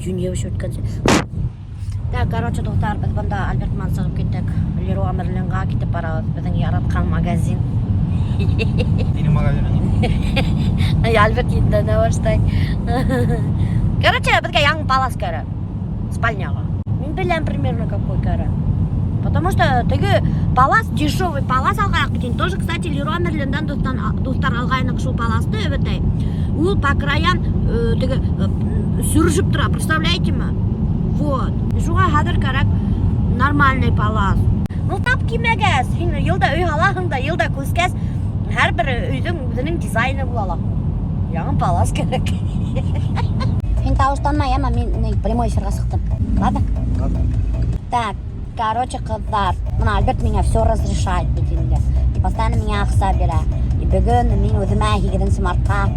Йүнйәү үткәнсе. Так, короче, дуҫтар, беҙ бында Альберт менән сығып киттек. Леруа Мерлинға китеп барабыҙ. Беҙҙең яратҡан магазин. Һинең магазиның. Альберт инде башлай. Короче, беҙгә яңы палас кәрәк. Спальняға. Мин беләм примерно, какой кәрәк. Потому что теге палас, дешевый палас алғайныҡ бит инде. Тоже, кстати, Леруа Мерлиндан, дуҫтар, алғайныҡ шул паласты, әбәтәй. Ул по краям теге сүршеп тора, представляете ме? Вот. Шуға хәҙер кәрәк нормальный палас. Ну, тап кимәгәс, һин йылда өй һалаһың да, йылда күскәс, һәр бер өйҙөң үҙенең дизайны була ла. Яңы палас кәрәк. Һин тауыштанма, яма, мин ни, прямой эфирға сыҡтым. Ладно? Ладно. Так, короче, ҡыҙҙар, бына Альберт миңә все разрешает бит инде. И постоянно миңә аҡса бирә. И бөгөн мин үҙемә 8 мартҡа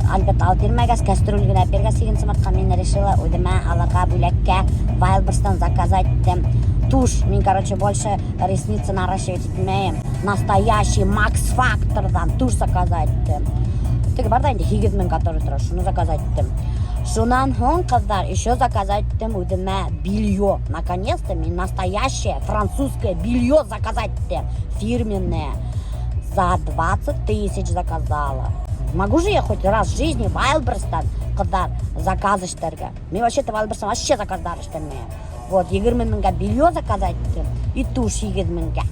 Альберт алып бирмәгәс, кәстрүл генә биргәс 8 мартҡа, мин решила үҙемә алырға бүләккә Wildberries'тан заказать иттем тушь. Мин, короче, больше ресницы наращивать итмәйем. Настоящий Max Factor'дан тушь заказать иттем. Теге бар ҙа инде 8000 который тора, шуны заказать иттем. Шунан һуң, ҡыҙҙар, еще заказать иттем үҙемә белье. Наконец-то мин настоящее французское белье заказать иттем. Фирменное. За 20 тысяч заказала. Могу же я хоть раз в жизни Wildberries'тан, ҡыҙҙар, заказ эшләргә. Мин вообще-то Wildberries'тан вообще заказдар эшләмәйем. Вот, 20 меңгә белье заказать иттем и тушь 8 меңгә.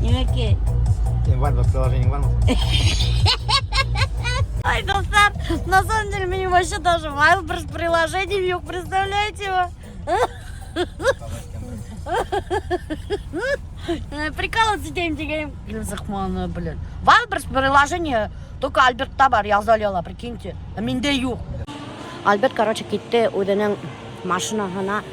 Нимәке? Һин Wildberries приложениең бармы? Ай, дуҫтар, на самом деле мне вообще даже Wildberries приложение юҡ, представляете вы? Прикалываться итәм тигән. Захманы, блин. Wildberries приложение только Альбертта бар, яза, прикиньте. Ә миндә юҡ. Альберт, короче, китте үҙенең машинаһына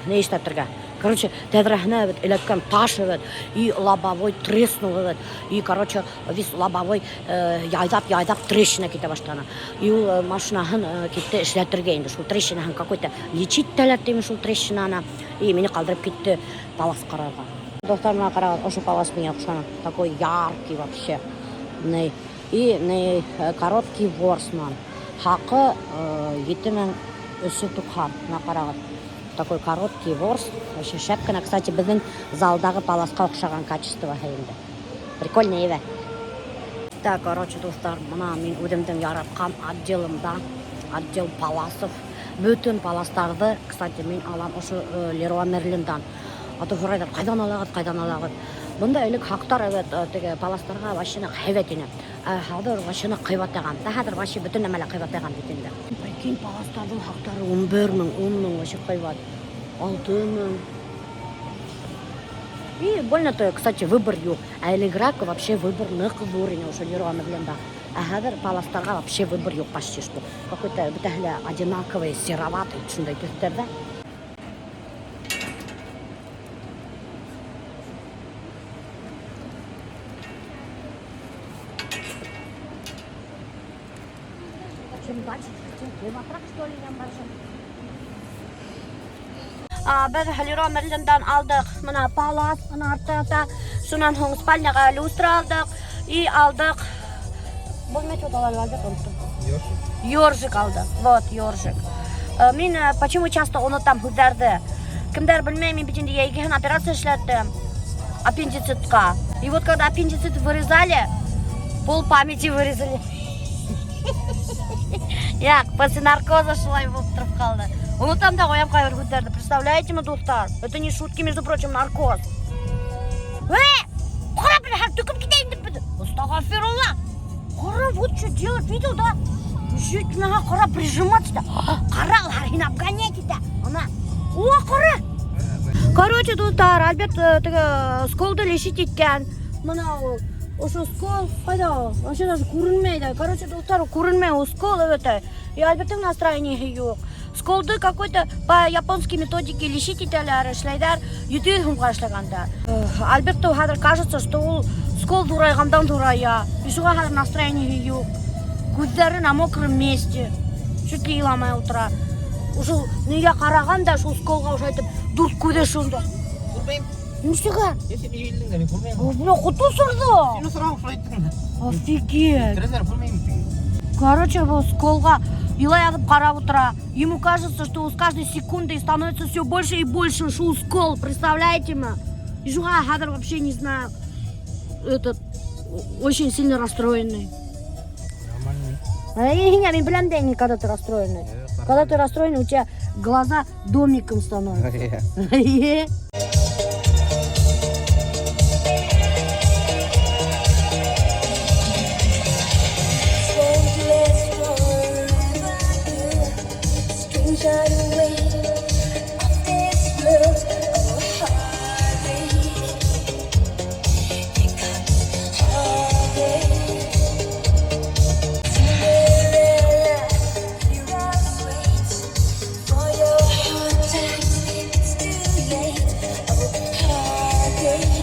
ни эшләтергә. Короче, тәҙрәһенә бит эләккән таш бит, и лобовой треснул бит. И, короче, весь лобовой яйҙап-яйҙап трещина китә башланы. И ул машинаһын китте эшләтергә инде. Шул трещинаһын какой-то лечить итәләр тиме шул трещинаны. И мине ҡалдырып китте палас ҡарарға. Дуҫтар, бына ҡарағыҙ, ошо палас миңә оҡшаны. Такой яркий вообще. Ни, и ни, короткий ворс менән. Хаҡы 7390. Бына ҡарағыҙ. Такой короткий ворс. Вообще шәп кенә. Кстати, беҙҙең залдағы паласҡа оҡшаған качество инде. Прикольно, әйбә. Так, короче, дуҫтар, бына мин үҙемдең яратҡан отделымда, отдел паласов. Бөтөн паластарҙы, кстати, мин алам ошо Леруа Мерлиндан. А то һорайҙар, ҡайҙан алағыҙ, ҡайҙан алағыҙ? Бында элек хаҡтар әйбәт, теге паластарға вообще һәйбәт ине. Ә хәҙер вообще ҡыйбатайған. Да хәҙер вообще бөтөн нәмә лә ҡыйбатайған бит инде. Прикинь, паластарҙың хаҡтары 11 мең, 10 мең, вообще ҡыйбат. 6 мең. И больно-то, кстати, выбор юҡ. Ә элегерәк вообще выбор ныҡ ҙур ине ошо Леруа Мерлинда. Ә хәҙер паластарға вообще выбор юҡ почти что. Какой-то бөтәһе лә одинаковый, сероватый, шундай төҫтәрҙә. Чем дальше, тем ҡыйбатыраҡ, что ли, янбаршы. Беҙ Леруа Мерлиндан алдыҡ бына палас, бына артта. Шунан һуң спальняға люстра алдыҡ и алдыҡ. Был нимә тип атала, Альберт, оноттом. Ёршик. Ёршик алдыҡ. Вот, ёршик. Мин почему часто онотам һүҙҙәрҙе? Кемдәр белмәй, мин бит инде йәйгеһен операция эшләттем. Аппендицитҡа. И вот когда аппендицит вырезали, пол памяти вырезали. Юҡ, после наркоза шулай булып тороп ҡалды. Онотам да ҡуям ҡайбер һүҙҙәрҙе. Представляете ме, дуҫтар? Это не шутки, между прочим, наркоз. Э! Ҡара, бер хәл төкөп китәйем тип бит. Астағфирулла. Ҡара, вот что делать, видел, да? Жить миңә ҡара прижиматься да. Ҡара, улар һине обгонять итә. Ана. О, ҡара. Короче, дуҫтар, Альберт теге сколды лечить иткән. Бына ул. Ошо скол ҡайҙа ул? Вообще даже күренмәй ҙә. Короче, дуҫтар, күренмәй ул скол это. И Альберттың настроениеһы юҡ. Сколды какой-то по японской методике лечить итәләр, эшләйҙәр, 700 һумға эшләгәндәр. Альберту хәҙер кажется, что ул скол ҙурайғандан ҙурая. И шуға хәҙер настроениеһы юҡ. Күҙҙәре на мокром месте. Чуть ли иламай ултыра. Ошо нигә ҡараған да шул сколға ошайтып дүрт күҙе шунда. Күрмәйем. Нишләгән? Һин эйелдең дә, мин күрмәйем. Бля, ҡото осорҙо. Һин осорған шулай иттең. Офигеть. Тәрәҙәләр күрмәйем. Короче, был сколға илай яҙып ҡарап ултыра. Ему кажется, что с каждой секундой становится все больше и больше шул скол. Представляете ме? И шуға хәҙер вообще не знаю. Этот очень сильно расстроенный. Нормально. Эй, мин беләм дә инде, когда ты расстроенный. Когда ты расстроенный, у тебя глаза домиком становятся. Е. Won't last forever. Strings are the way of this world. Oh, heartache. Here comes heartache. Cinderella, you are wait for your hard times. It's too late. Oh, heartache.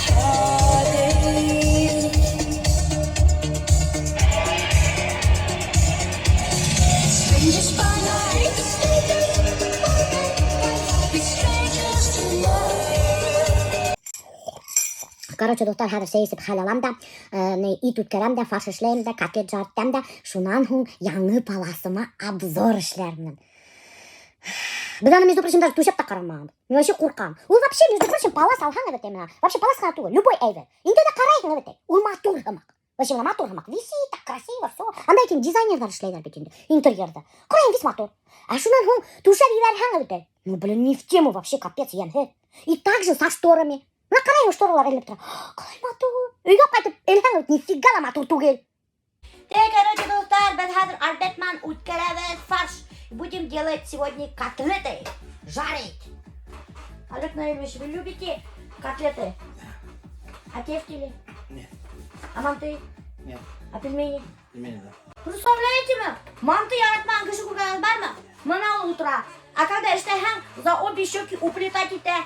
Heartache. Strangers by night, be strangers tomorrow. Короче, дуҫтар, хәҙер сәй эсеп хәл алам да, ни, ит үткәрәм дә, фарш эшләйем дә, котлет жарттам да, шунан һуң яңы паласыма обзор эшләрмен. Беҙ аны, между прочим, даже түшәп тә ҡарамағанбыҙ. Мин вообще ҡурҡам. Ул вообще, между прочим, палас алһаң әбәтәй мына. Вообще палас ҡына түгел, любой әйбер. Инде дә ҡарайһың әбәтәй. Ул матур һымаҡ. Вообще мына матур һымаҡ. Висит так красиво, все. Анда икән дизайнерҙар эшләйҙәр бит инде. Интерьерҙа. Ҡарайһың, весь матур. Ә шунан һуң түшәп ебәрһәң әбәтәй. Ну, блин, не в тему вообще, капец, йәмһеҙ. И также со шторами. Мына ҡарайһың, шторалар эленеп тора. Ҡалай матур. Өйгә ҡайтып элһәң, нифига ла матур түгел. Так, короче, дуҫтар, беҙ хәҙер Альберт менән үткәрәбеҙ фарш. Будем делать сегодня котлеты. Жарить. Альберт Наилевич, вы любите котлеты? А тефтели? Нет. А манты? Нет. А пельмени? Пельмени, да. Представляете ме? Манты яратмаған кеше күргәнегеҙ бармы? Мына ул ултыра. А когда эшләһәң, за обе щеки уплетать итә.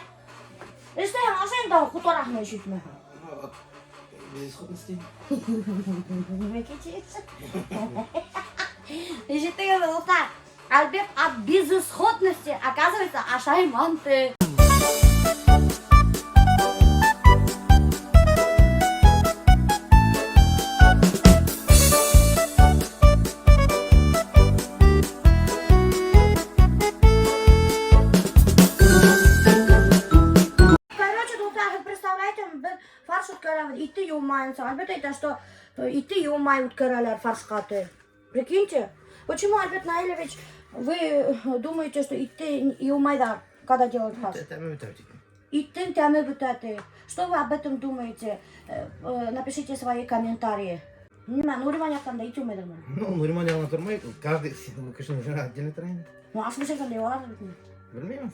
Эшләһәң, ашайың да ҡотораһың еще итмәһәң. Ну, от безысходности. Нимә китәһең? Ишеттегеҙме, дуҫтар? Альберт от безысходности, оказывается, ашай манты. Короче, дуҫтар, һеҙ представляете, беҙ фарш үткәрәбеҙ, итте йыумайынса. Альберт әйтә, что итте йыумай үткәрәләр фаршҡа ти. Прикиньте, почему, Альберт Наилевич, вы думаете, что итте йыумайҙар, когда делают фарш? Тәме бөтә бит. Иттең тәме бөтә ти. Что вы об этом думаете? Напишите свои комментарии. Нимә, Нуриман яҡтан да ит йыумайҙармы? Ну, Нуриман яғына тормай, каждый кешенең уже отдельно тора инде. Ну, аш бешергәндә йыуалар бит. Белмәйем.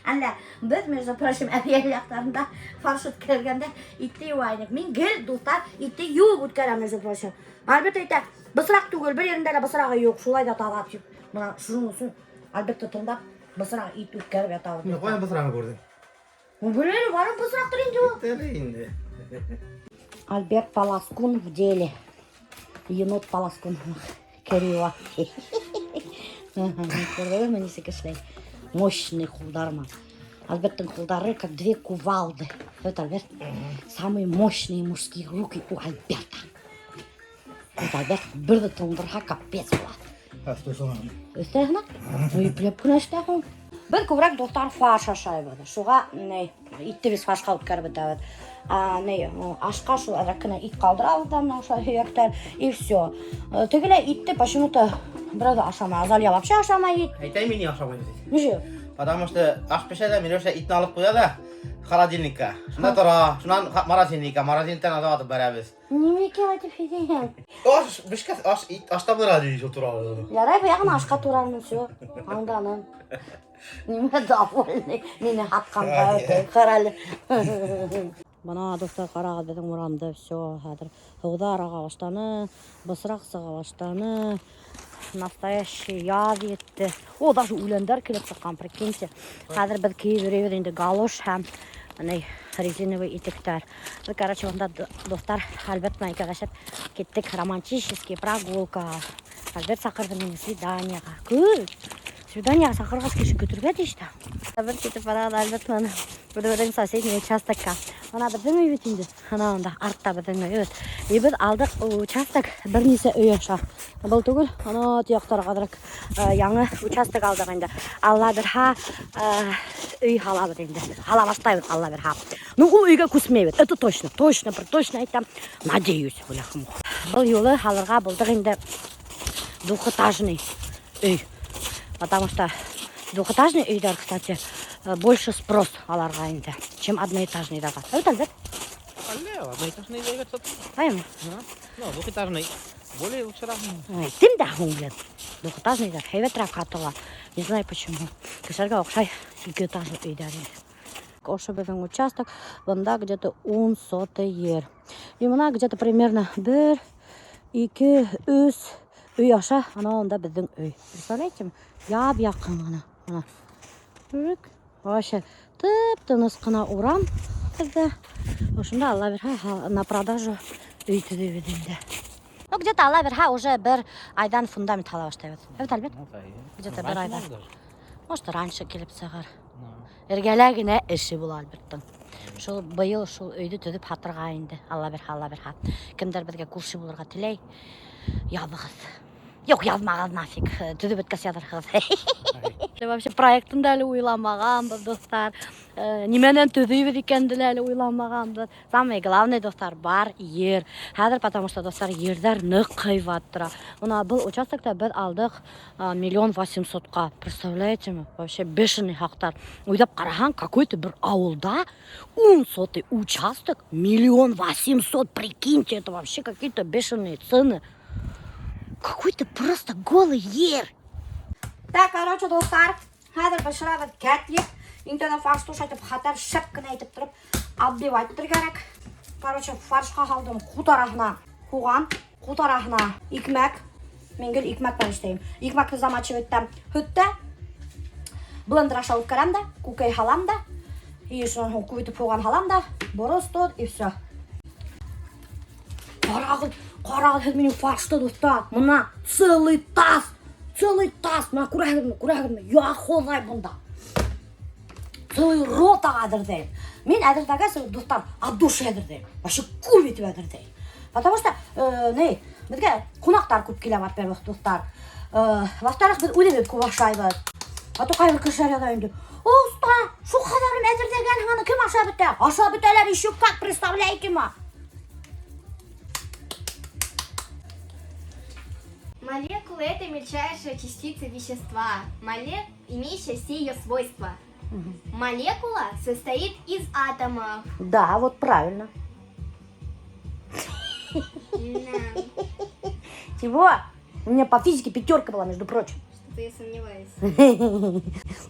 Әллә, беҙ, между прочим, әбйәлил яҡтарында фарш үткәргәндә итте йыуа инек. Мин гел, дуҫтар, итте йыуып үткәрәм, между прочим. Альберт әйтә, бысраҡ түгел, бер ерендә лә бысрағы юҡ, шулай ҙа таҙа тип. Мына шуның өсөн Альбертты тыңлап, бысраҡ ит үткәреп ятабыҙ. Мин ҡайҙан бысрағын күрҙең? Белмәйем, бары бысраҡтыр инде ул. Әле инде. Альберт Полоскун в деле. Енот Полоскун. Кирилла. Күрҙегеҙме, нисек эшләй? Мощный ҡулдарма. Альберттың ҡулдары как две кувалды. Это Альберт. Самые мощные мужские руки у Альберта. Вот Альберт берҙе тондорһа, капец була. Стой, шунан. Өҫтәһенә? Ипләп кенә эшләһең. Беҙ күберәк, дуҫтар, фарш ашайбыҙ. Шуға ни, итте беҙ фаршҡа үткәреп бөтәбеҙ. А, ни, ашҡа шул әҙерәк кенә ит ҡалдырабыҙ ҙа, мына ошо һөйәктәр, и все. Тегеләй итте почему-то берәү ҙә ашамай. Азалия вообще ашамай ит. Әйтәйем мин ни ашамай тип. Нисек? Потому что аш бешә лә, Миләүшә итне алып ҡуя ла холодильникка. Шунда тора, шунан морозильникка, морозильниктан алып атып бәрәбеҙ. Нимә кәрәк тип әйтәйем? Аш бешкәс, аш ит ашта була ди шул тора. Ярай, баяғын ашҡа турармын, все. Аңданым. Нимә довольный мине һатҡанға ҡара әле. Бына, дуҫтар, ҡарағыҙ беҙҙең урамды, все, хәҙер һыуҙар аға башланы, бысраҡ сыға башланы. Настоящий яҙ етте. О, даже үләндәр килеп сыҡҡан, прикиньте. Хәҙер беҙ кейеп йөрөйбөҙ инде галош һәм ни, резиновый итектәр. Беҙ, короче, бында, дуҫтар, Альберт менән икәүләшеп киттек романтический прогулка. Альберт саҡырҙы мине свиданиеға. Көт! Свиданиеға саҡырғас кеше көтөргә тейеш тә. Альберт китеп бара, Альберт менән бер-берең соседний участокка. Бына беҙҙең өй бит инде. Ана унда артта беҙҙең өй. И беҙ алдыҡ участок бер нисә өй аша. Был түгел, ана яҡтарға әҙерәк яңы участок алдыҡ инде. Алла бирһә, өй һалабыҙ инде. Һала башлайбыҙ, Алла бирһә. Ну, ул өйгә күсмәйбеҙ. Это точно, точно, точно әйтәм. Надеюсь, бляха. Был юлы һалырға булдыҡ инде двухэтажный өй. Потому что двухэтажный өйҙәр, кстати, больше спрос аларға инде, чем одноэтажныйҙарға. Бит, Альберт? Әллә, одноэтажный әйбәт сатыла. Әйме? Ну, двухэтажный более лучшерак. Әйттем дә һуң, блин. Двухэтажныйҙар һәйбәтерәк һатыла. Не знаю почему. Кешеләргә оҡшай ике этажлы өйҙәр инде. Ошо беҙҙең участок, бында где-то 10 сотый ер. И бына где-то примерно бер, ике, өс өй аша, ана унда беҙҙең өй. Представляете? Яп яҡын ғына. Бына. Үрек. Вообще тып-тыныс ҡына урам беҙҙә. Ошонда, Алла бирһә, на продажу өй төҙөйбөҙ инде. Ну, где-то, Алла бирһә, уже бер айҙан фундамент һала башлайбыҙ. Бит, Альберт? Где-то бер айҙа. Может, раньше килеп сығыр. Эргәлә генә эше була Альберттың. Шул быйыл шул өйҙө төҙөп һатырға инде. Алла бирһә, Алла бирһә. Кемдәр беҙгә күрше булырға теләй, яҙығыҙ. Юҡ, яҙмағыҙ нафиг. Төҙөп бөткәс яҙырһығыҙ. Вообще проектын да әле уйламағанбыҙ, дуҫтар. Нимәнән төҙөйбөҙ икәнде лә әле уйламағанбыҙ. Самое главное, дуҫтар, бар ер. Хәҙер, потому что, дуҫтар, ерҙәр ныҡ ҡыйбат тора. Бына был участокта беҙ алдыҡ 1 800 000-ға. Представляете ме? Вообще бешеный хаҡтар. Уйлап ҡараһаң, какой-то бер ауылда 10 сотый участок 1 800 000, прикиньте, это вообще какие-то бешеные цены. Какой-то просто голый ер. Так, короче, дуҫтар, хәҙер бешерәбеҙ кәтлит. Иң тәүҙә фарш тушайтып, хәтәр шәп кенә итеп тороп, отбивать кәрәк. Короче, фаршҡа һалдым ҡутараһына һуған, ҡутараһына икмәк. Мин гел икмәк менән эшләйем. Икмәкте замачивать итәм һөттә. Блендер аша үткәрәм дә, күкәй һалам да. И шунан һуң күп итеп һуған һалам да, борос, тоҙ и все. Ҡарағыҙ, ҡарағыҙ һеҙ минең фаршты, дуҫтар. Бына целый таз, целый таз. Бына күрәһегеҙме, күрәһегеҙме? Я Хоҙай бында. Целый ротаға әҙерләйем. Мин әҙерләгәс, дуҫтар, от души әҙерләйем. Вообще күп итеп әҙерләйем. Потому что, ни, беҙгә ҡунаҡтар күп килә, во-первых, дуҫтар. Во-вторых, беҙ үҙебеҙ күп ашайбыҙ. А то ҡайбер кешеләр яҙа инде. Оҫта, шул ҡәҙәрен әҙерләгәнһең, аны кем ашап бөтә? Ашап бөтәләр еще как, представляете ма? Молекула – это мельчайшая частица вещества, имеющая все ее свойства. Молекула состоит из атомов. Да, вот правильно. Да, Чего? У меня по физике пятерка была, между прочим. Что-то я сомневаюсь.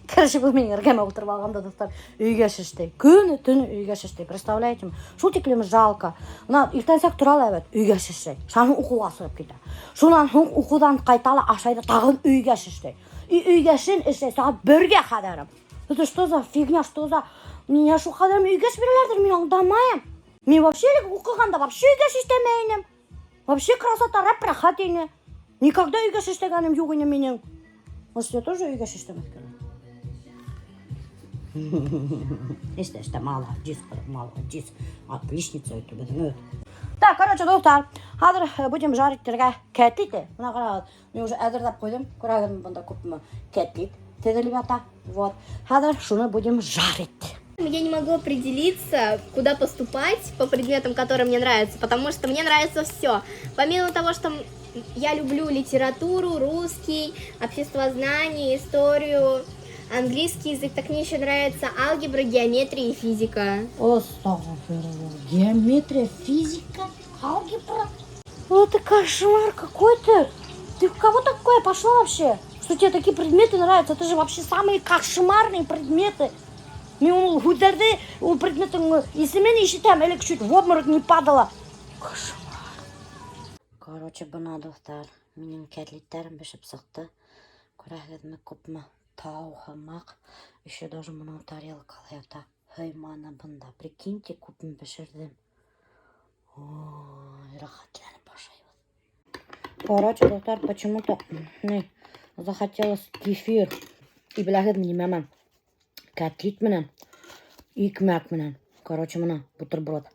Короче, был минең эргәмә ултырып алған да, дуҫтар, өйгә эшләй. Көнө төнө өйгә эшләй, представляете? Шул тиклем жалко. Бына иртәнсәк тора ла бит, өйгә эшләй. Шунан һуң уҡыуға сығып китә. Шунан һуң уҡыуҙан ҡайта ла ашай ҙа тағын өйгә эшләй. И өйгә эшләй сәғәт бергә ҡәҙәрем. Это что за фигня, что за... Миңә шул ҡәҙәрем өйгә бирәләрҙер, мин аңламайым. Мин вообще элек уҡығанда вообще өйгә эшләмәй инем. Вообще красота, рәп-рәхәт ине. Никогда өйгә эшләгәнем юҡ ине минең. Может, я тоже өйгә эшләмәҫ кәрәк? Эшлә, эшлә, молодец, молодец. Отличница это беҙҙең. Так, короче, дуҫтар, хәҙер будем жарить итергә кәтлит. Бына ҡарағыҙ, мин уже әҙерләп ҡуйҙым. Күрәгеҙме, бында күпме кәтлит теҙелеп ята. Вот. Хәҙер шуны будем жарить. Я не могу определиться, куда поступать по предметам, которые мне нравятся, потому что мне нравится все. Помимо того, что я люблю литературу, русский, обществознание, историю, английский язык, так мне еще нравится алгебра, геометрия и физика. Астағфирулла. Геометрия, физика, алгебра. Это кошмар какой-то. Ты в кого такое пошла вообще? Что тебе такие предметы нравятся? Это же вообще самые кошмарные предметы. Мин ул һүҙҙәрҙе, ул предметтың исемен ишетәм, элек чуть в обморок не падала. Кошмар. Короче, бына, дуҫтар, минең кәтлиттәрем бешеп сыҡты. Күрәһегеҙме, күпме тау һымаҡ. Еще даже бынау тарелкала ята. Һыйманы бында. Прикиньте, күпме бешерҙем. Ой, рәхәтләнеп ашайбыҙ. Короче, дуҫтар, почему-то не захотелось кефир. И беләһегеҙме нимә менән? Кәтлит менән, икмәк менән. Короче, бына бутерброд.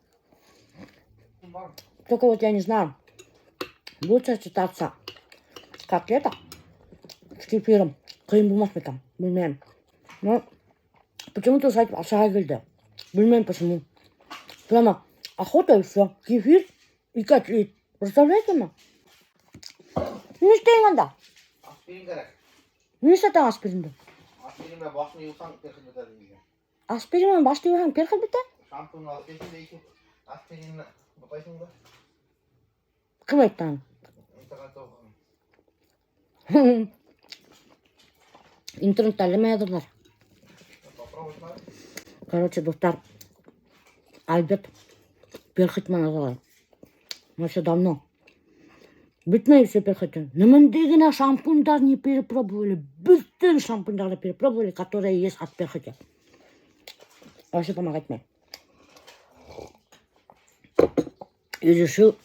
Только вот я не знаю, будет сочетаться котлета с кефиром. Ҡыйын булмаҫ микән, белмәйем. Но почему-то шулай ашағы килде. Белмәйем почему. Прямо охота, и все. Кефир и котлет. Представляете ме? Ни эшләйһең унда? Аспирин кәрәк. Ни эшләтәң аспиринды? Аспирин менән башыңды йыуһаң, перхоть бөтә тигән. Аспирин менән башты йыуһаң, перхоть бөтә? Шампунь алып килһәң дә ике аспиринны бутайһың да. Кем әйтте аны? Интернетта уҡыған. Интернетта әллә яҙҙылар. Попробовать надо. Короче, дуҫтар, Альберт перхоть менән аҙалай. Вообще давно. Бөтмәй все перхоть. Ниндәй генә шампундар не перепробовали. Бөтөн шампундарҙы перепробовали, которые есть от перхоти. Вообще помогать мне. И решил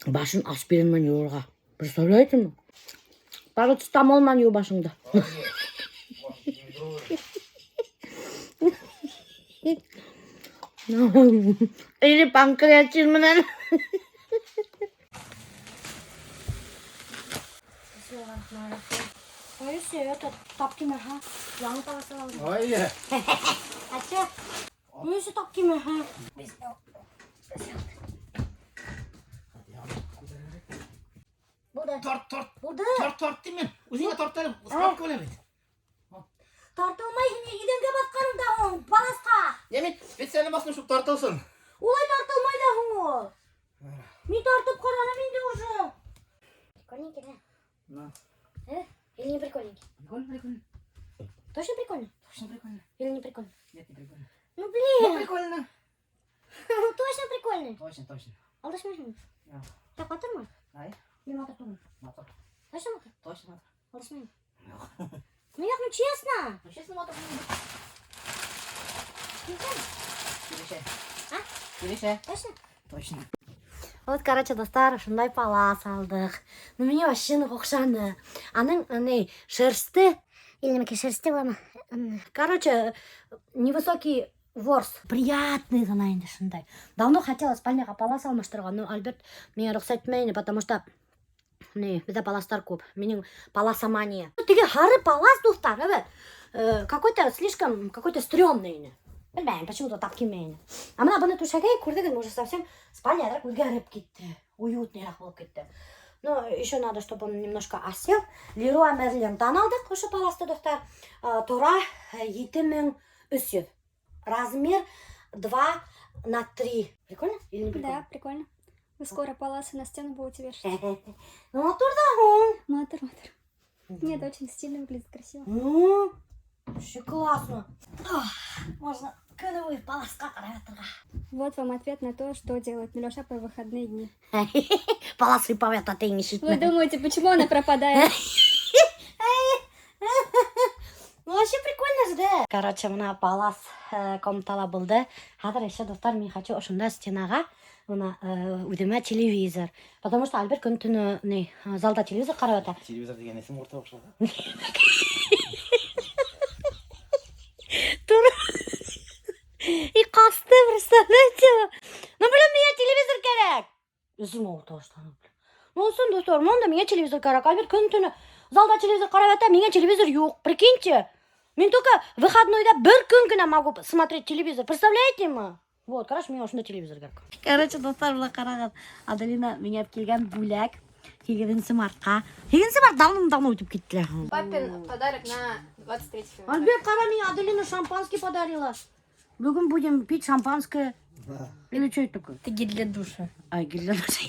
башын аспирин менән йыуырға. Представляете ме? Парацетамол менән йыу башыңды. Баш Или панкреатин менән. Этот тапки мәһә. Яңы палас алды. Ой, Әсә, нише тапки мәһә? Булды. Тарт, тарт. Булды. Тарт, тарт тимен. Үҙеңә тарт әле. Складка белән бит. Тартылмай һине иҙәнгә баҫҡаның да һуң, паласҡа. Я мин специально баҫтым, чтоб тартылһын. Улай тартылмай ҙа һуң ул. Мин тартып ҡараным инде уже. Прикольненький, да? Да. Э? Или не прикольненький? Прикольно, прикольно. Точно прикольно? Точно прикольно. Или не прикольно? Нет, не прикольно. Ну блин, Ну, прикольно. ну точно прикольный. Точно, точно. Алдашмайһыңмы? Юҡ. Так, батырмы? Ай, Или матур түгел? Матур. Точно матур? Точно матур. Алдашмайым. Ну як, ну честно. Ну, честно, матур. Килешә. А? Килешә. Точно? Точно. Вот, короче, дуҫтар, ошондай палас алдыҡ. Ну, миңә вообще ныҡ оҡшаны. Аның, ни, шерсте. Или нәмәкәй шерсте буламы? Короче, невысокий ворс. Приятный ғына инде шундай. Давно хотела спальняға палас алмаштырырға, но Альберт миңә рөхсәт итмәй, потому что ни, беҙҙә паластар күп. Минең паласомания. Теге һары палас, дуҫтар, әбе, какой-то слишком, какой-то стрёмный ине. Белмәйем, почему-то тап килмәй ине. А бына быны түшәгәй, күрҙегеҙме, уже совсем спальня әҙерәк үҙгәреп китте. Уютныйраҡ булып китте. Но еще надо, чтобы он немножко осел. Леруа Мерлиндан алдыҡ ошо паласты, дуҫтар. Тора 7300. Размер 2 на 3. Прикольно или не прикольно? Да, прикольно. Вы скоро паласы на стену будете вешать. Ну, матур да һуң. Матур, матур. Нет, очень стильно выглядит, красиво. Ну, вообще классно. Ох, можно көнө буйы паласҡа ҡарап ятырға. Вот вам ответ на то, что делает Миләүшә по выходные дни. Палас һыйпап ята тиң Вы ишетмә. думаете, почему она пропадает? Ну, вообще прикольно же, да? Короче, бына палас комнатала булды. Хәҙер еще, дуҫтар, мин хочу ошонда стенаға бына үҙемә телевизор. Потому что Альберт көн төнө ни, залда телевизор ҡарап ята. Телевизор тигән исем урта оҡшады. Тура. И ҡасты, представляете? Ну, блин, миңә телевизор кәрәк. Үҙем ауырта башланы, блин. Ну, ысын, дуҫтар, монда миңә телевизор кәрәк. Альберт көн төнө залда телевизор ҡарап ята, миңә телевизор юҡ. Прикиньте. Мин только выходнойҙа бер көн генә могу смотреть телевизор. Представляете ме? Вот, короче, миңә ошонда телевизор кәрәк. Короче, дуҫтар, бына ҡарағыҙ. Аделина миңә алып килгән бүләк. 8 мартҡа. 8 март давно-давно үтеп китте. Папин подарок на 23 февраля. Альберт, ҡара, миңә Аделина шампанский подарила. Бөгөн будем пить шампанское. Или что это такое? Это гель для душа. Ай, гель для душа.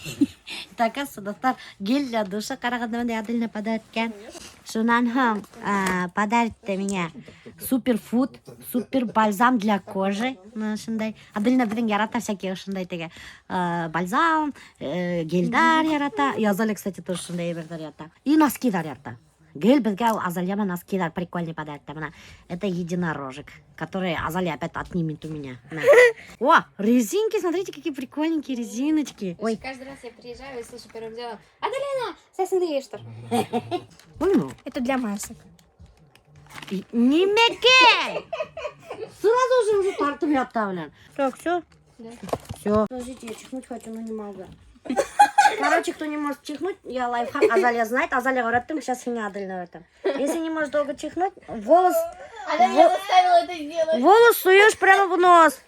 Это, оказывается, дуҫтар, гель для душа. Ҡарағыҙ, бындай Аделина подарит икән. Шунан һуң, подарит миңә суперфуд, супер бальзам для кожи. Бына ошондай. Аделина беҙҙең ярата всякие ошондай теге, бальзам, гелдәр ярата. И Азалия, кстати, тоже ошондай әйберҙәр ярата. И носкиҙар ярата. Гел беҙгә Азалия носкиҙар прикольный подарит. Бына, это единорожек, который Азалия опять отнимет у меня. На. О, резинки, смотрите, какие прикольненькие резиночки. Ой. Каждый раз я приезжаю и слышу первым делом: Аделина, сейчас что? Ой, ну. Это для масок. Нимәкәй! Сразу же уже тартып ята, блин. Так, все? Да. Все. Подождите, я чихнуть хочу, но не могу. Короче, кто не может чихнуть, я лайфхак, Азалия знает, Азалия өйрәттем, сейчас һиңә Аделина өйрәтәм. Если не можешь долго чихнуть, волос, Она меня заставила это сделать. Волос суешь прямо в нос.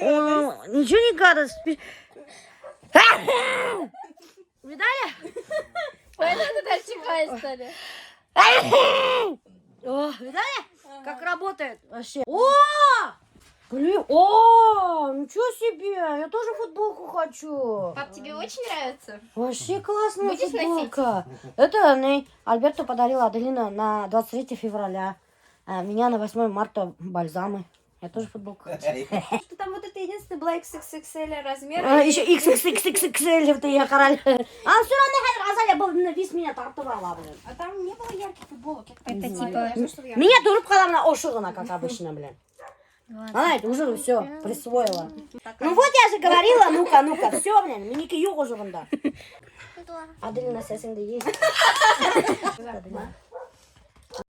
О, ничего не гадость. Видали? Поэтому ты так чихаешь, что ли? О, видали? Как работает вообще. О! Блин, о, ничего себе, я тоже футболку хочу. Пап, тебе очень нравится? Вообще классная Будешь носить? футболка. Это не, Альберту подарила Аделина на 23 февраля. А меня на 8 марта бальзамы. Я тоже футболку хочу. Что там вот это единственный была XXXL размер. А, еще XXXXXL это я король. А все равно хәҙер Азалия был весь меня тартып ала, блин. А там не было ярких футболок. Я так Это не знаю. типа- Я знаю, что я- Меня тороп ҡала бына ошо ғына, как обычно, блин. Она это уже все присвоила. Ну вот я же говорила, ну-ка, ну-ка, все, блин, минеке юҡ уже бында. Аделина сәсеңде есть.